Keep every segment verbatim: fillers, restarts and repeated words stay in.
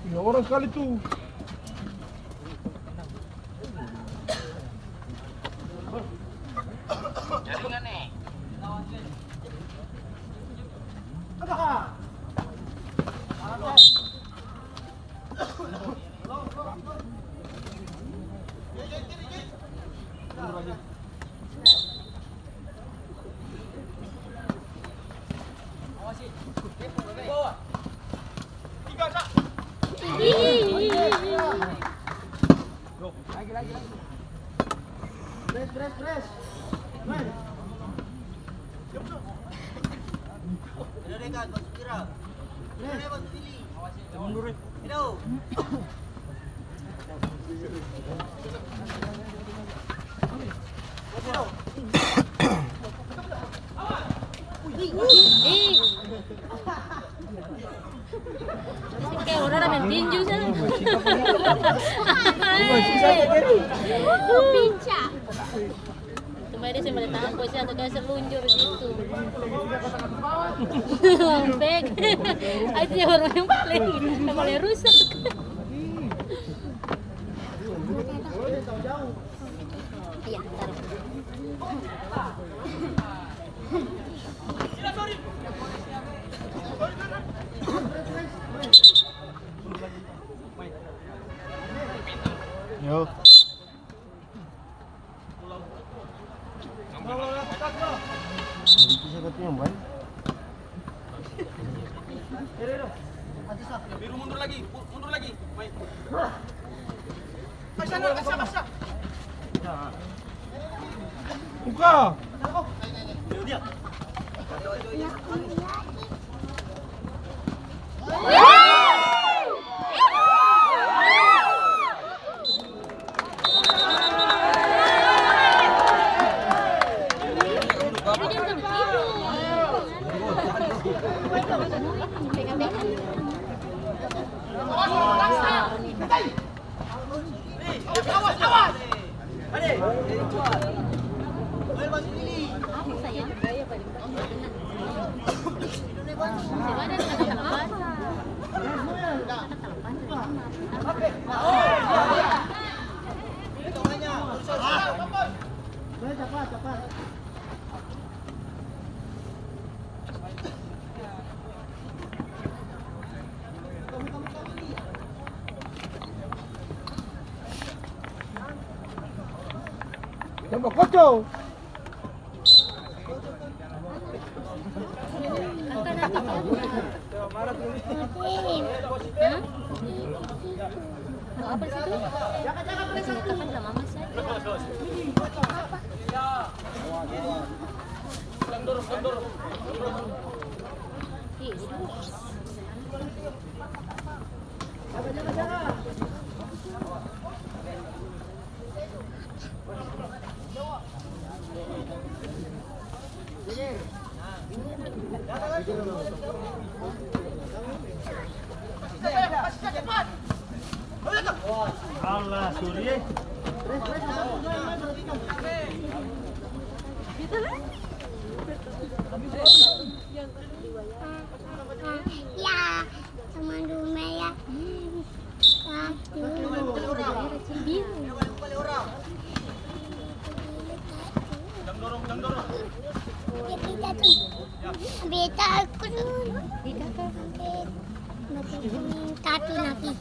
Tiga orang sekali tuh. Press, press, press. Press. Press. Ih. Kaya orang main tinju sana. Pincang. Cuma dia sih boleh tangan posisi atau kayak seluncur gitu. Lembek. Aja baru yang paling, yang paling rusak. Iya, taruh. Yo. Biru mundur lagi, mundur lagi. Buka. Tembak kocok. Hah? Mau apa di situ? Kasih makan sama mama saja. Ih, Alah, suri, eh. Ya, sama dulu, ya. Satu. Biru. Jadi satu. Beta aku dulu. Tapi nanti.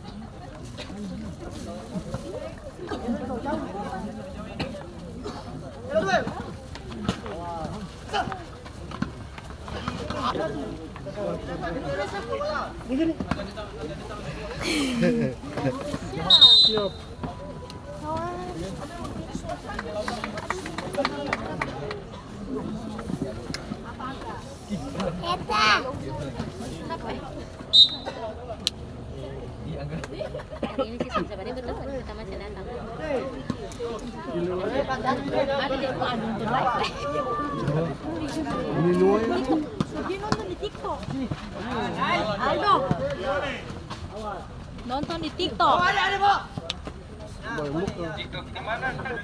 Ini sih sama-sama dia bertahan, kita masih datang. Ini Noel. Aldo. Tonton di TikTok.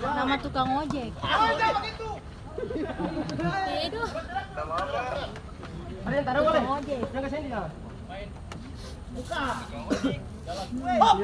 Nama tukang ojek. Itu. Tukang ojek. Buka. Hop.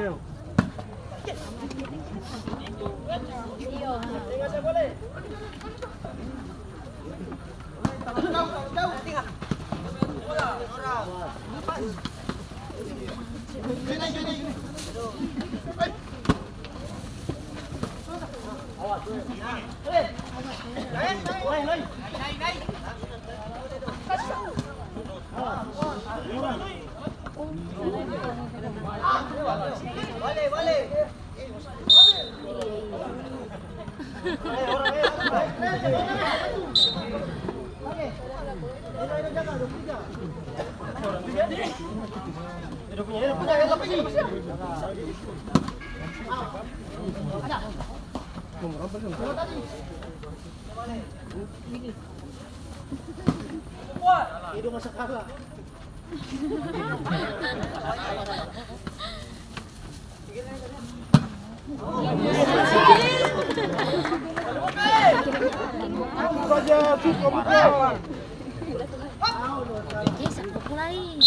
Oke, satu mulai.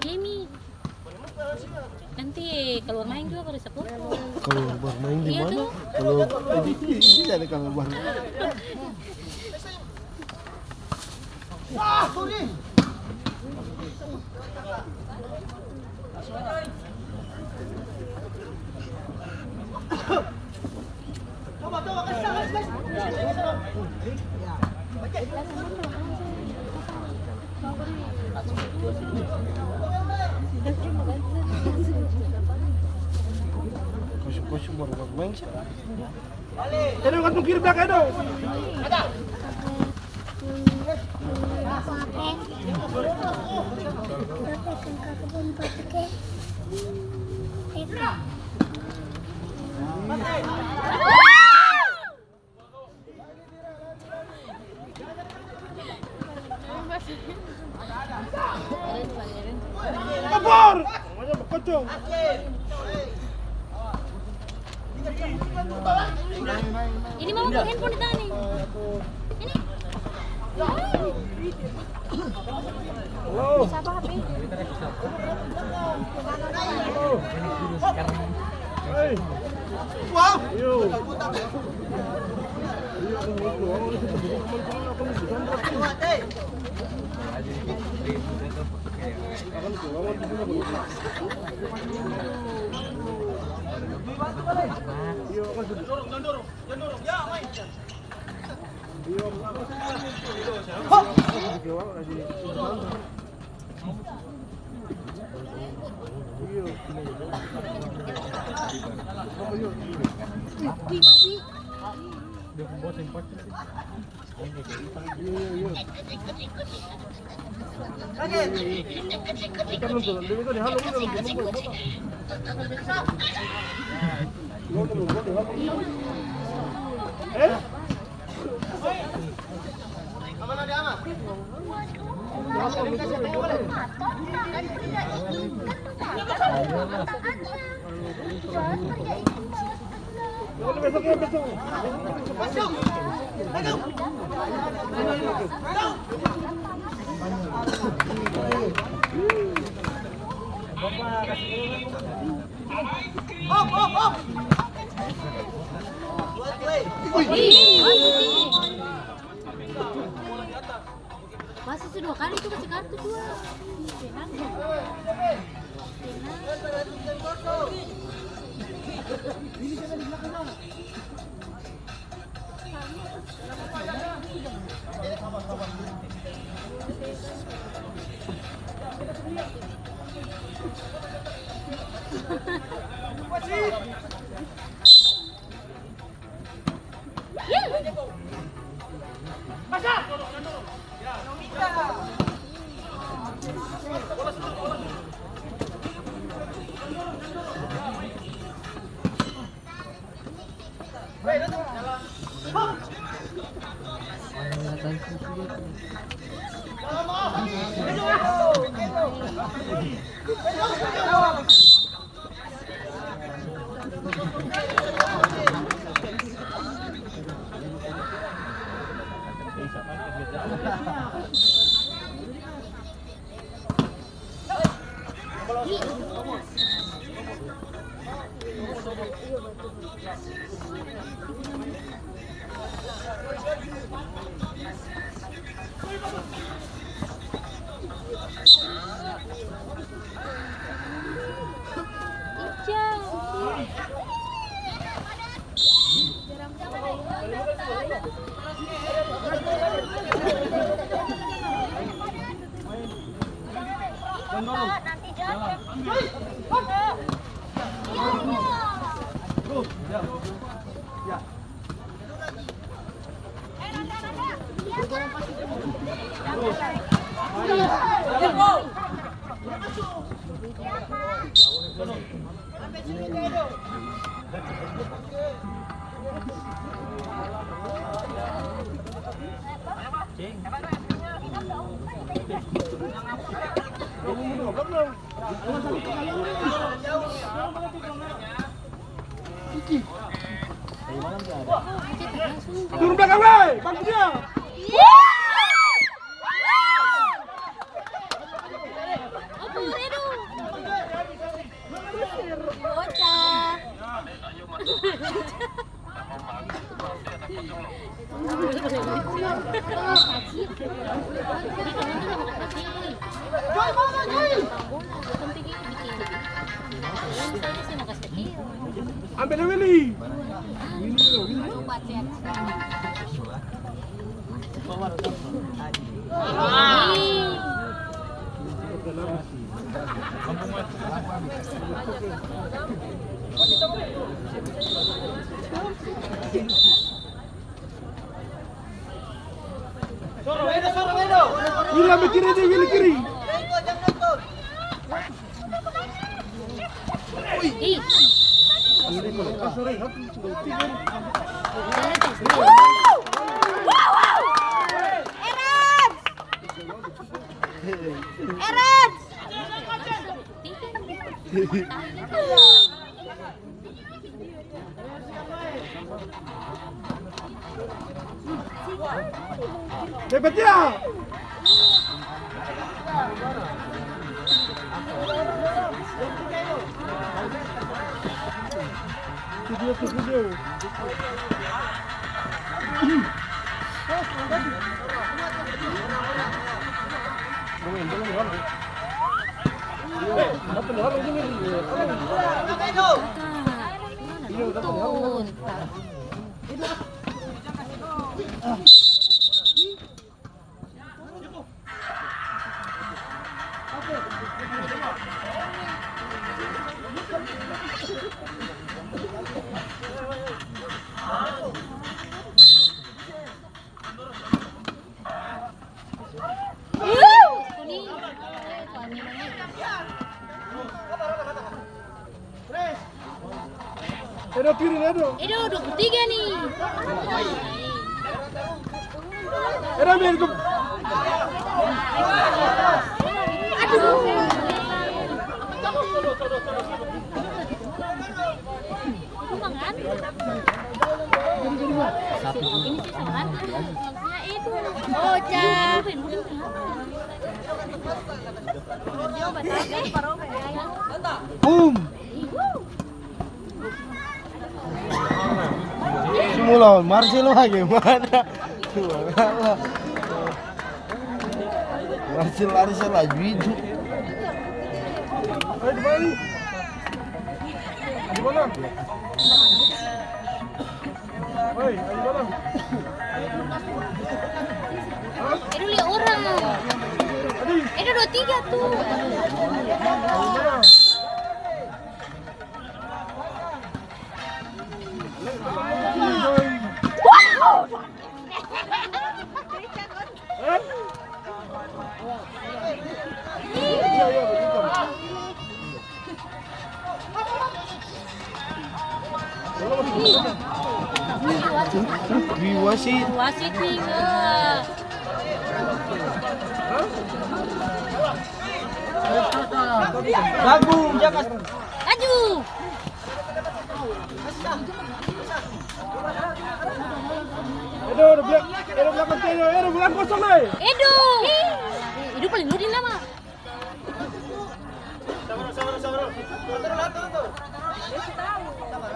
Jamie. Nanti keluar main juga baru sepuluh. Keluar main di mana? Iya tuh. Kalau di, di, di, di, ada keluar. Kosong-kosong baru main siapa? Edo, katong kiri blakang, Edo. Abor! Ini mama pung handphone di tangan nih. Ini. Halo. Siapa H P? Hei. Wow. Yo. Masih su dua kali tu kasi kartu dua. Tenang. Tenang. Turun belakang, weh! Bantu dia! Bocah. Ambil deh, Willy. Willy, ambil kiri, dia, Willy, kiri. Ih. Eren! Eren! Dapat dia! Video, video. Edo, turun, Edo. Edo, dua puluh tiga nih. Edo, ambil itu. Aduh. Ini sih sama. Maksudnya itu. Bocah. Boom. Su mo lawan Marcelo bagimana? Marcelo lari sa laju itu. Edo lia orang. Edo dua tiga tuh. Wasit. Wasit nih. Bagus, jaga. Maju. Edo, Edo, belak-, Edo, belakang Edo, Edo, belakang kosong, eh. Edo. Edo paling dulu di nama. Sabar, sabar, sabar. Atur, atur, atur.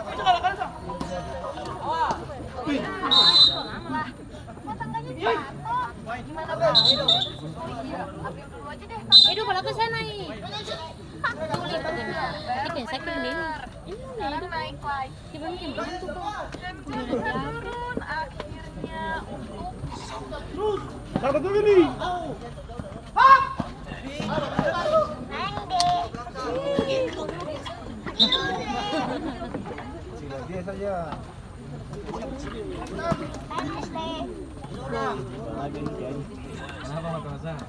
Itu kalau, kalau, Sekarang naik lagi. Dan turun akhirnya untuk Sabar dulu nih. Sila dia saja. Kenapa mata basah?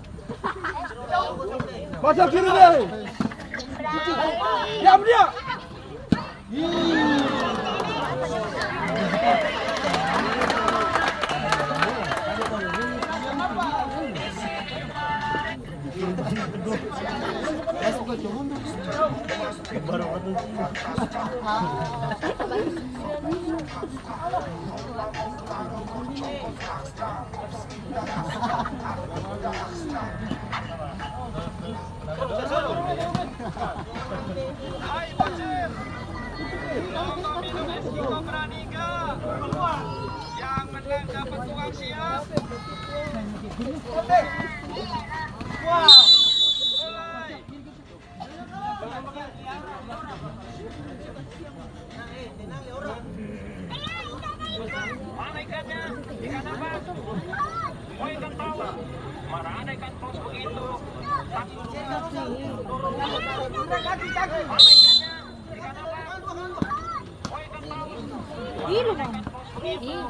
Masuk kiri deh. Diam dia. Yang menang dapat uang, siap. Mulai. Mana ikannya? Ikan apa? Oh, ikan paus. Mana ada ikan paus begitu? Mana ikannya? Ikan apa? Oh, ikan paus. Ih, lu, Bang. Ih.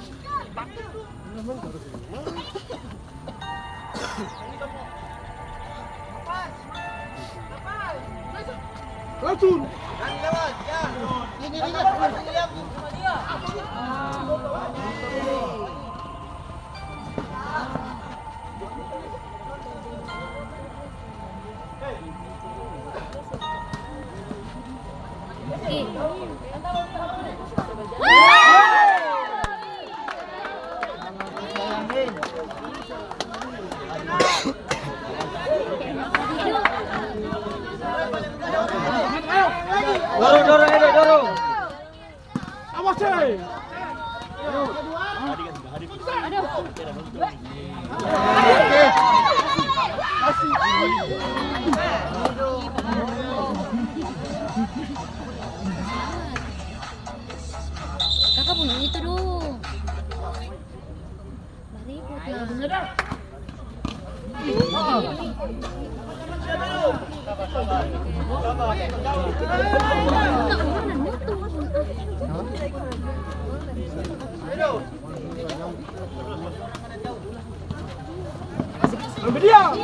Langsung. Dorong, dorong, Edo, dorong. Awas, eh. Kakak punya itu dong. Barikut lah. Ambil dia.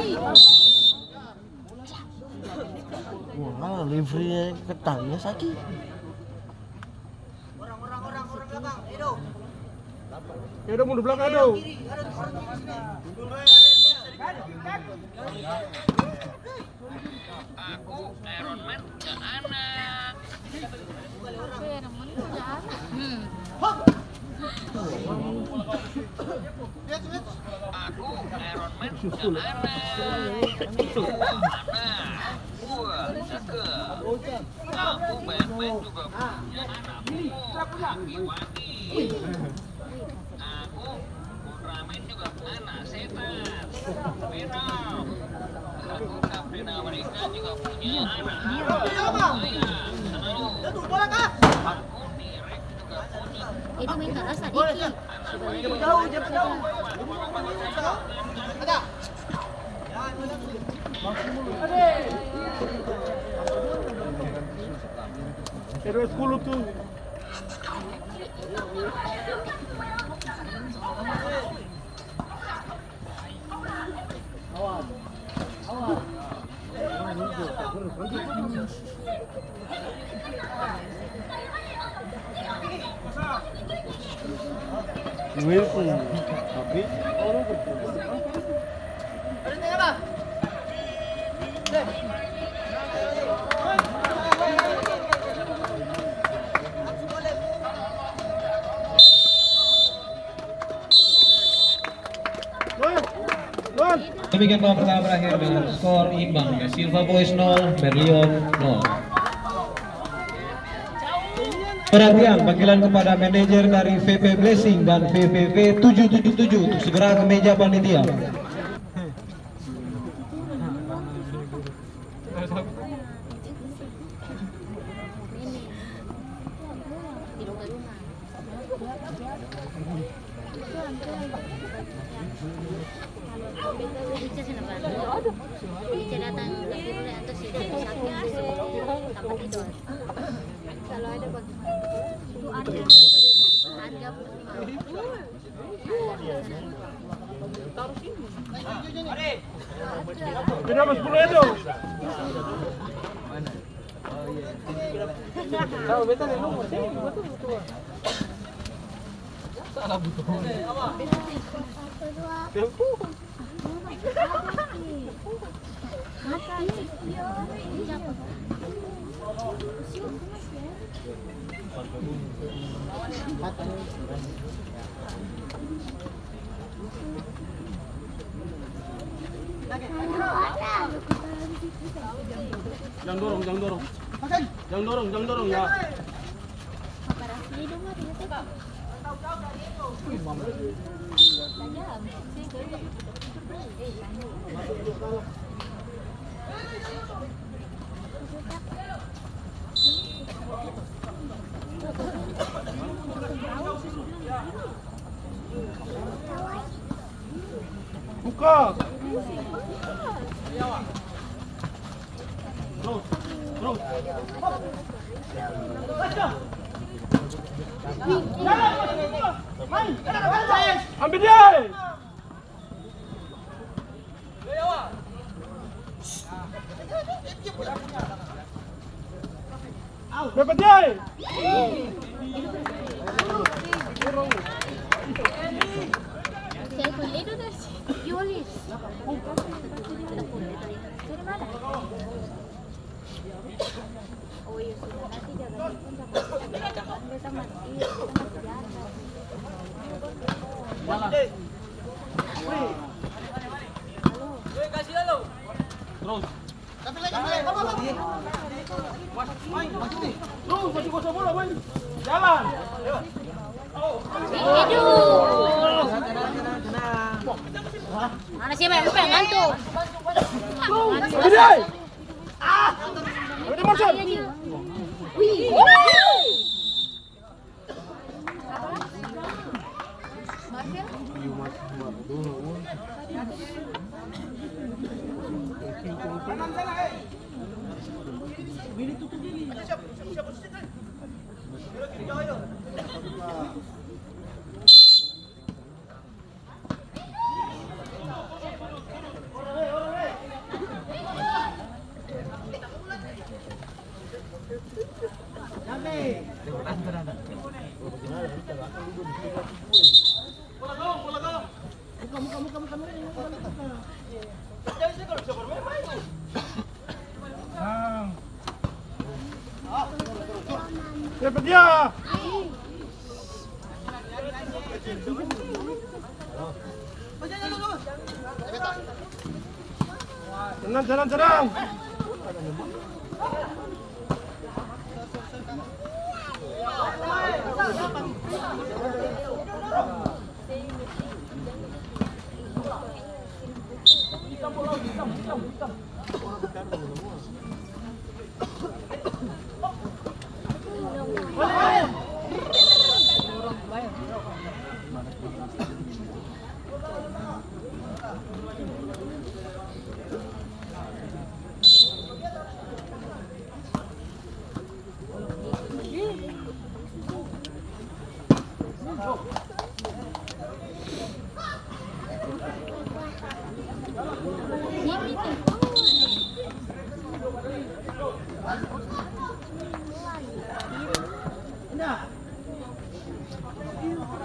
Wah, livery katanya sakit. Edo mundur belakang, Edo. Aku Iron Man punya anak. Hmm. Aku Iron Man punya anak. Anak. Wah, cakep. Aku Batman juga punya anak. Wagi-wagi. Aku Ultraman juga punya anak. Setan. Venom. Aku Kapten Amerika juga punya anak. Hulk. Aku T-Rex juga punya. Itu main kalah sadiki. Jauh, jauh, jauh. Ada. Terus sepuluh tuh. Noel pun habis. Demikian babak pertama berakhir dengan skor imbang, Silva Boys nol, Merlion nol. Perhatian, panggilan kepada manajer dari V P Blessing dan V P V tujuh tujuh tujuh untuk segera ke meja panitia. Ini. Ica seng dapat. Ica datang lagi dulu, antar si saki, si tampa tidur. Kalau ada bagaimana? Itu ada harga. Beda mas sepuluh itu. Tahu beta ni nomor sih, betul, betul. Salah betul. Jang dorong, jang dorong. Jang dorong, jang dorong, ya. Buka. Terus, terus. Ambil dia. Dapat dia. Oh, iya, sudah. Nanti jaga telepon, jaga telepon. Beta mati, beta mati jalan. Jalan. Halo. Terus. Terus, masih kosong bola, main. Jalan. Aduh. Mana siapa yang lupa yang ngantuk? Terus. Ada di mana, Son? Dapat dia. Tenang, tenang, tenang.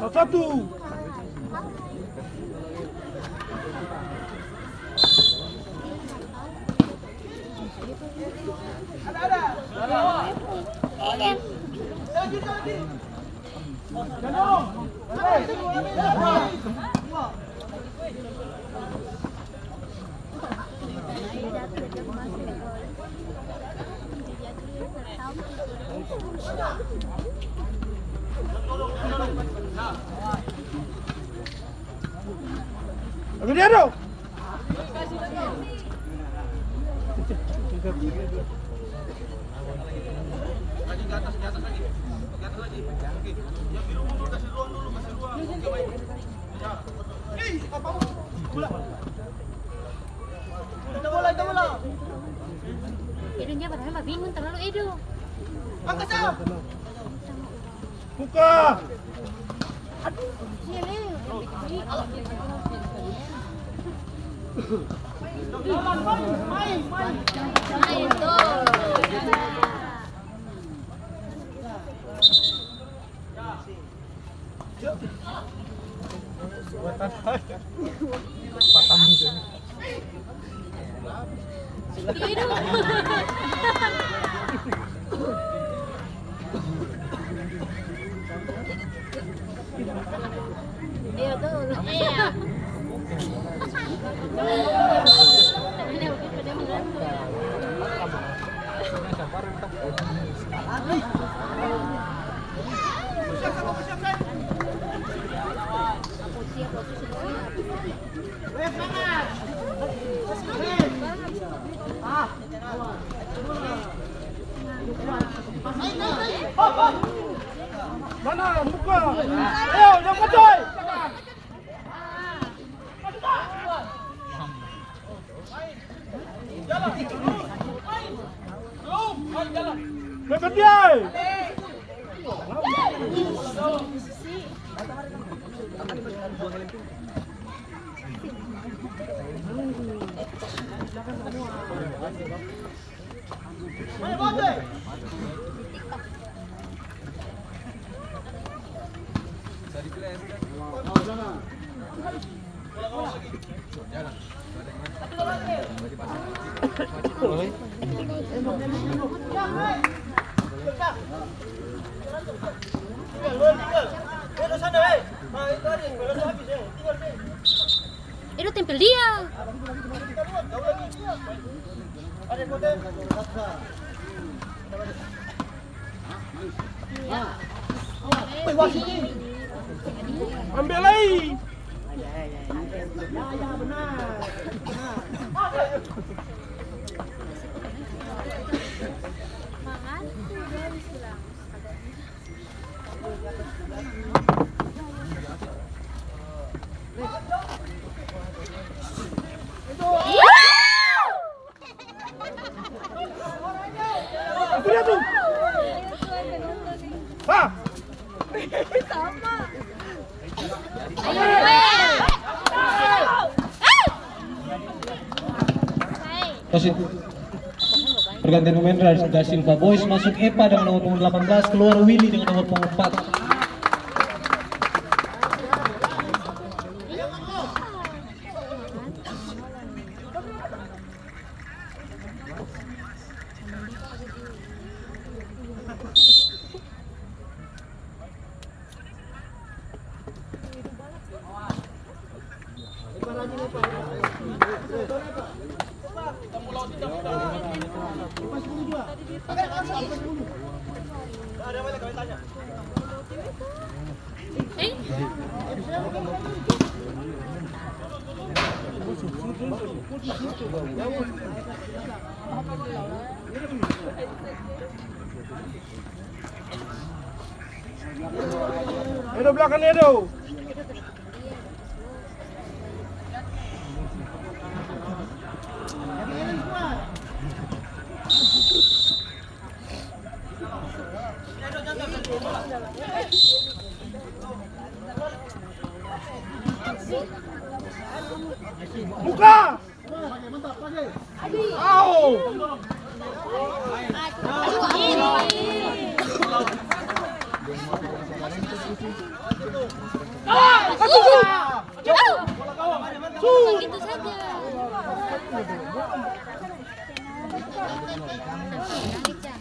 Satu. Lagi di atas, di atas lagi. Di atas lagi. Edo, dia padahal babingung terlalu, Edo. Buka! Iya, tuh. Iya. Mana? Buka. Ayo, yang betul. Jalan. Jalan. Jalan. Edo tempel dia. Ambil lai. Wasit. Pergantian pemain da, da Silva Boys, masuk Epa dengan nomor punggung delapan belas, keluar Willy dengan nomor punggung empat. Edo, belakang, Edo. Buka! Au!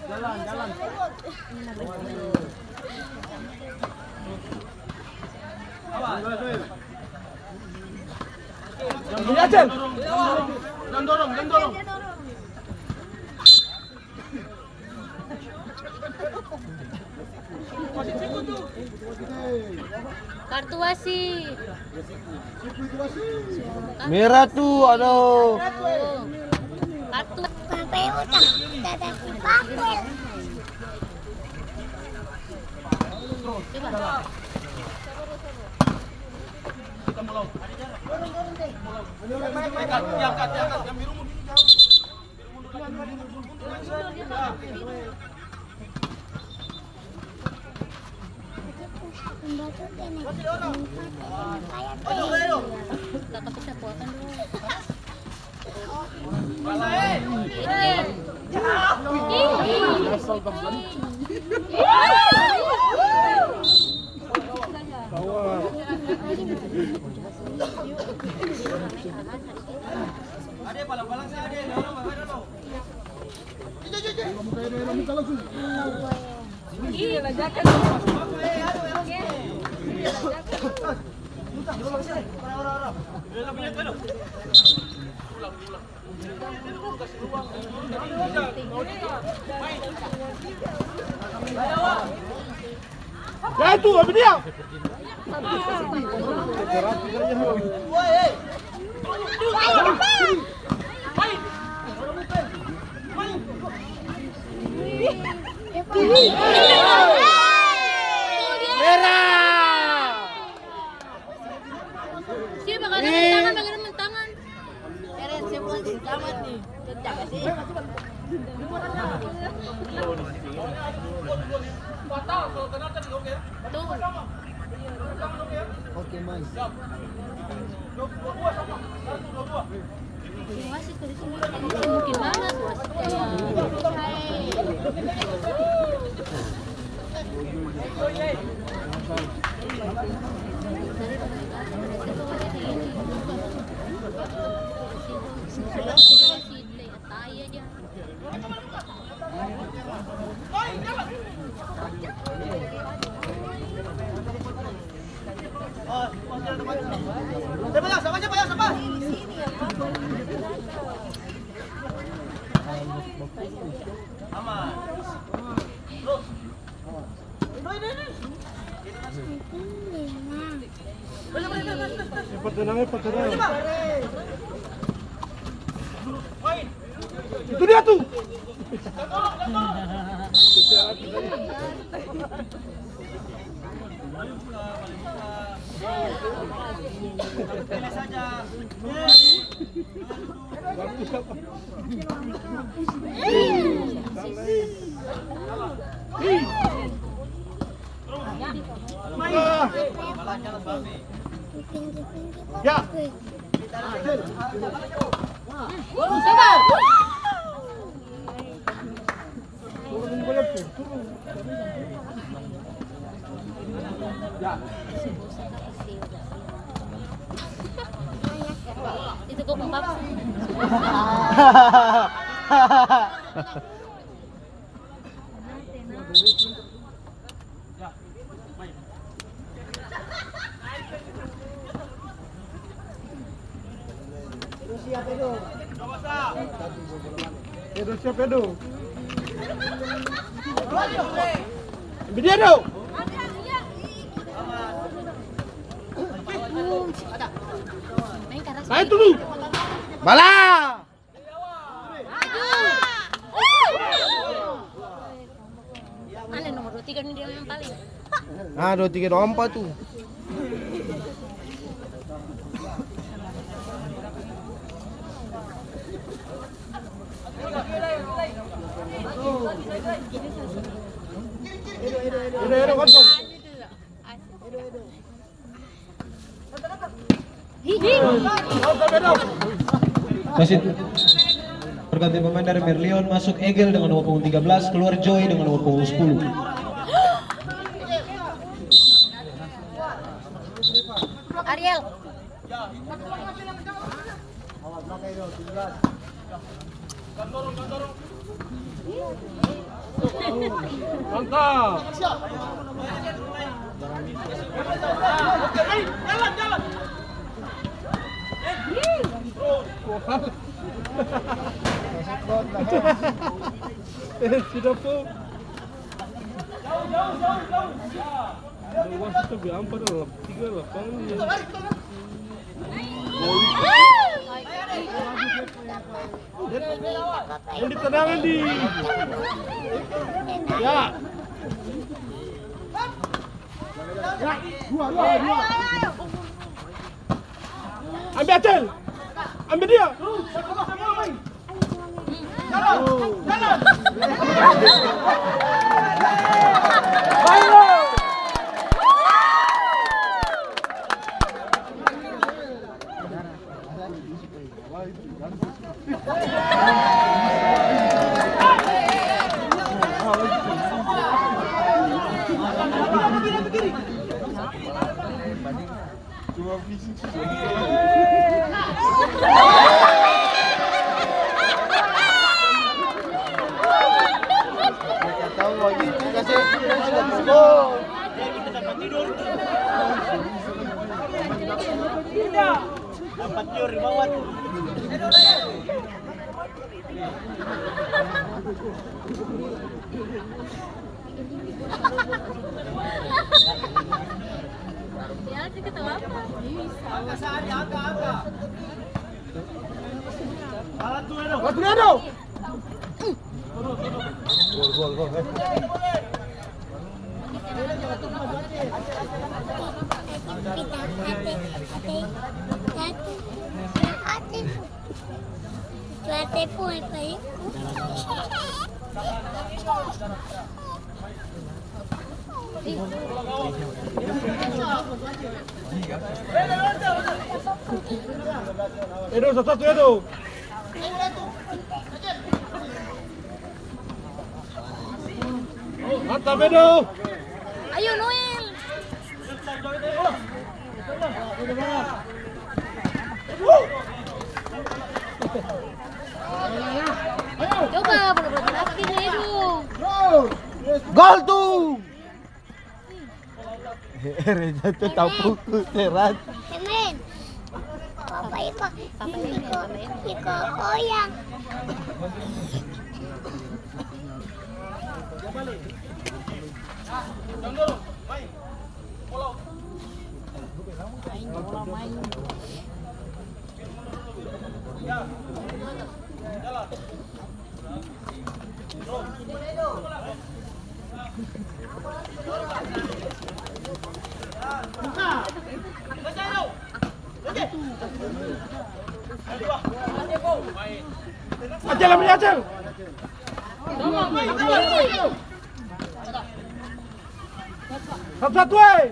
Jalan, jalan. Jang dorong, jang dorong. Kartu wasit. Merah tuh, aduh. Kartu. Pape utang, tata si papel. Ya, itu, ambil dia. Merah. Siapa kena tangan, bagaimana tangan? Eren, saya pulang dari kamar nih. Tetap sih. Tuh. Oke, Mas. Wasit tuh di sini. Mungkin banget wasit kayak. Aman. Terus. Ini, ini, ini. Cepat tenang, cepat tenang. Itu dia tuh. Ya. Itu kok papa. Edo siapa, Edo? Ambil dia, Edo. Naik dulu. Bala. Mana nomor dua tiga ni dia yang paling. Ah, dua tiga dua empat tu. Edo, Edo, kosong. Wasit, pergantian pemain dari Merlion, masuk Egel dengan nomor punggung tiga belas, keluar Joy dengan nomor punggung sepuluh. Ariel. Mantap. Eh, sudah, po. Ada wasit tapi ampa ada lap-, tiga lapangan ni. Yang di tendangan di. Ya. Ambe Acel! Ambe dia! Waktu dia dong. Edo, satu-satu, Edo. Mantap, Edo. Ayo, Noel. Coba, bola-bola terakhir, Edo. Gol tuh. Reza tuh tapuku serat. Temen. Papa iko, iko, iko oyang. Acel, ambil Acel. Satu-satu, eh.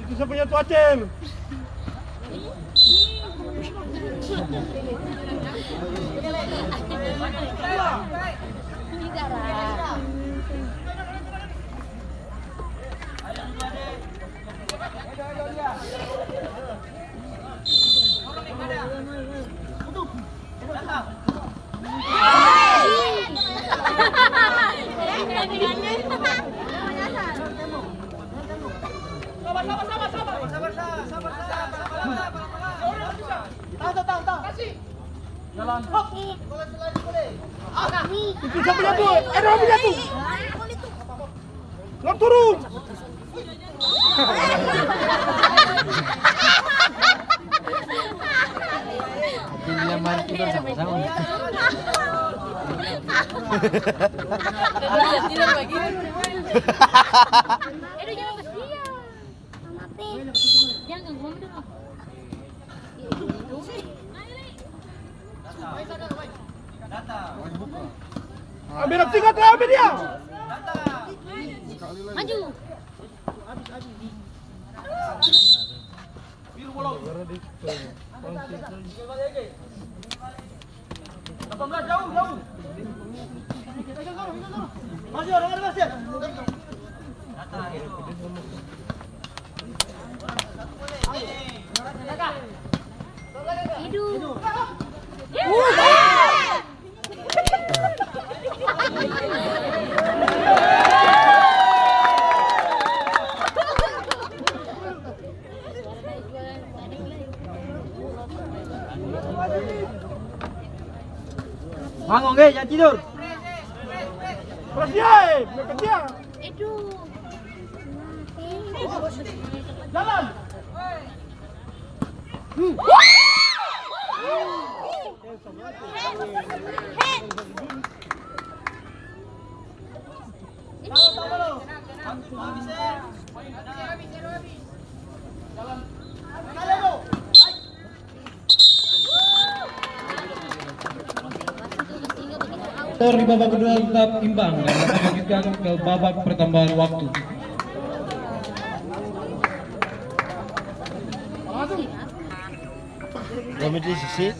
Itu siapa yang tuh, Acel? Itu siapa jatuh? Ada orang jatuh. Lo turun. Dia mari tidur sama-sama. Mama P. Jangan ganggu mama dulu. Ambil tiga tuh, ambil dia. Maju. Bangun, eh, jangan tidur. Persia, eh, persia. Skor di babak kedua tetap imbang dan akan dilanjutkan ke babak pertambahan waktu. Dua menit sisi.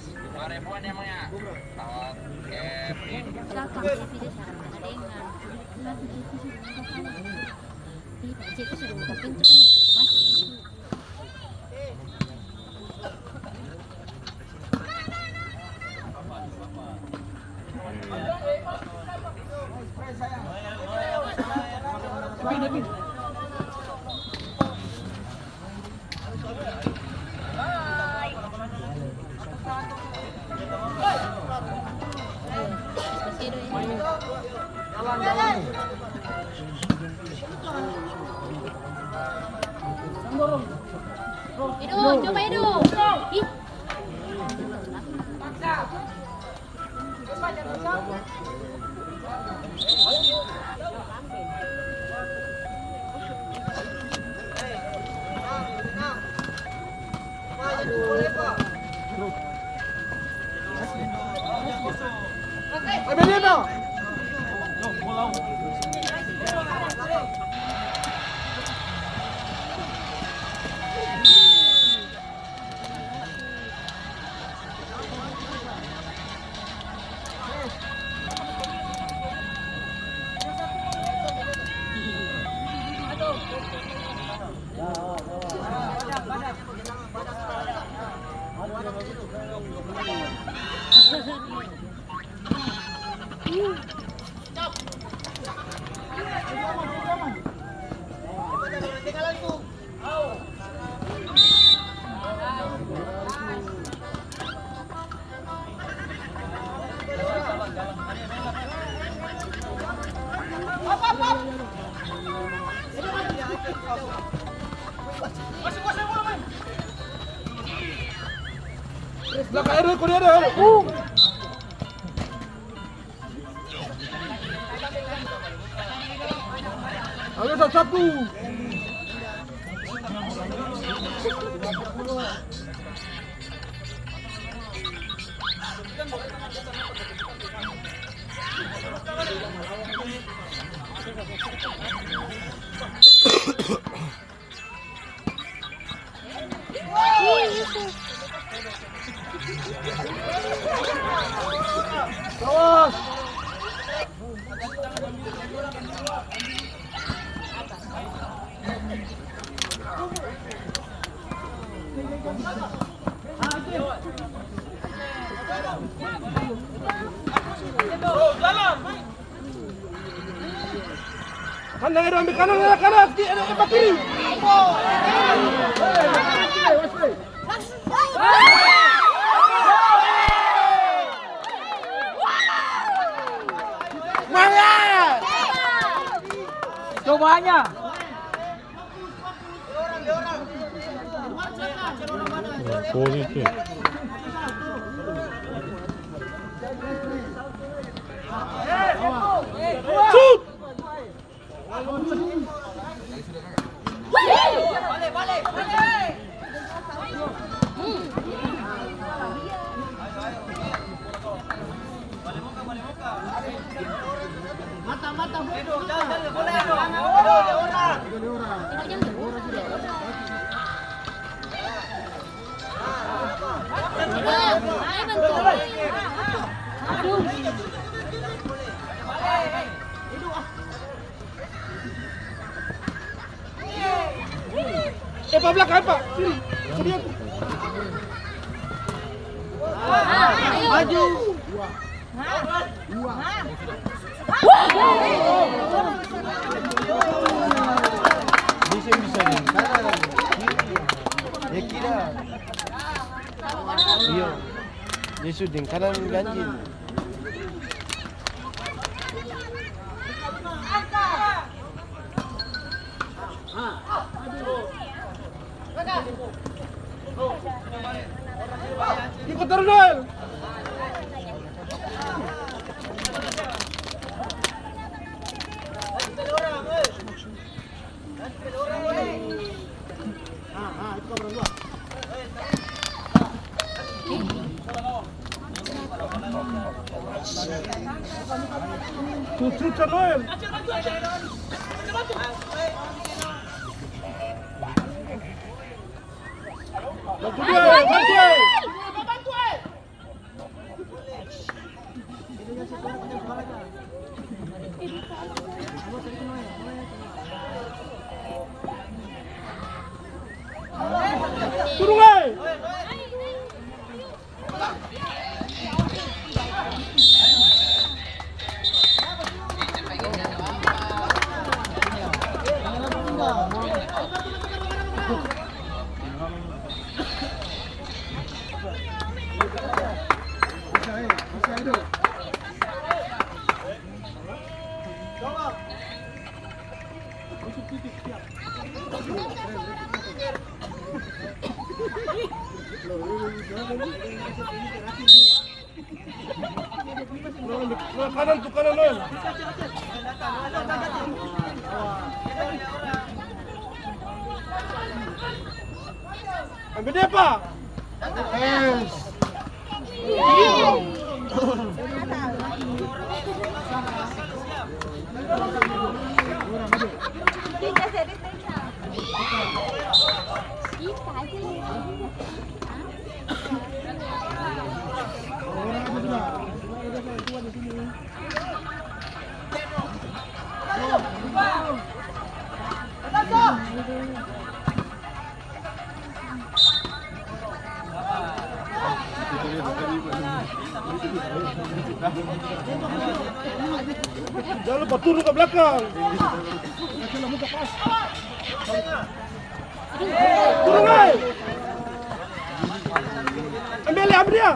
Edo, coba Edo. Ih. Belakang, Edo, Edo, Edo. Ayo, satu-satu. Kanan, Edo, ambil kanan, Edo, kanan, ki-, Edo, eh, kiri. Semangat! Cobanya. Positif. Shoot! Eh, pa blakang, pa. Kiri. Kiri. Maju. Bisa, bisa deng kanan. Ya, kira. Iya. Dia su deng kanan ganjil. Tuh, susah, Noel. Bantu dia, bantu dia. Turun, eh! Kanan tu, kanan, Noel. Ambe dia, Pa. Jangan lupa turun ke belakang. Turun, eh. Ambil, ambil dia.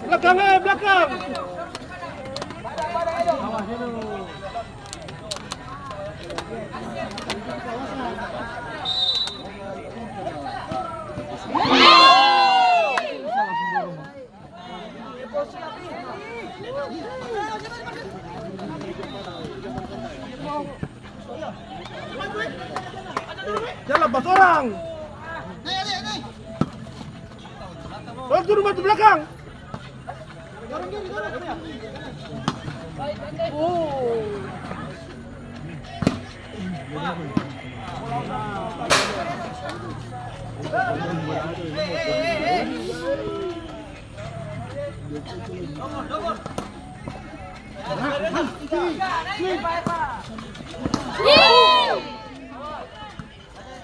Belakang, eh, belakang. Jalan pas orang. Orang turun batu belakang.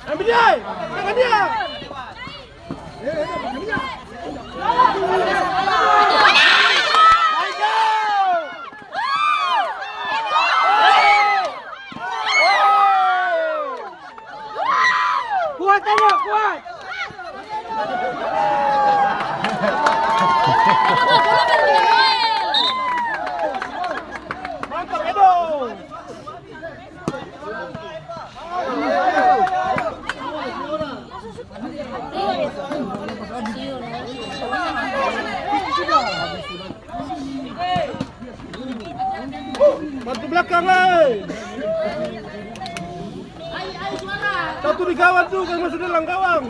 Ambil dia! Tangan dia! Kuat, Edo, kuat! Mantap, Edo! Bantu belakang, eh. Satu di gawang tu, kan masuk dalam gawang.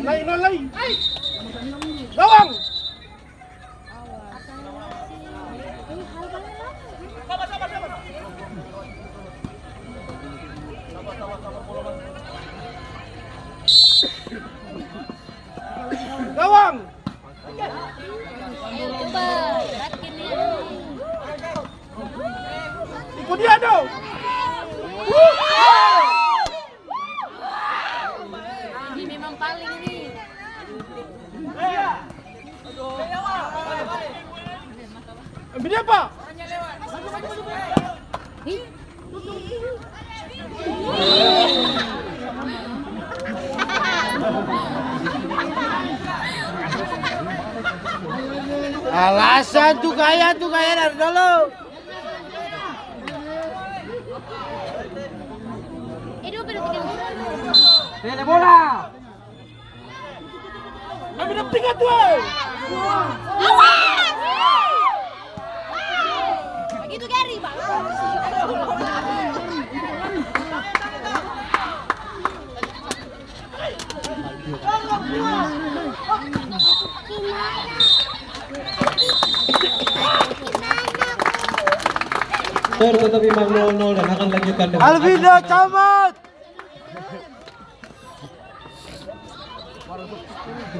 Lai, lai, lai. Gawang. Ayo, coba, gerakin nih. Iko dia dong. Ini memang paling ini. Ambil dia, Pak. Alasan tu gaya, tu gaya dari dulu. Lele bola. Kami dapet tiga tuh, eh. Begitu, Gary, Bang. Skor tetap imbang nol nol dan akan lanjutkan dengan Alvina Camat.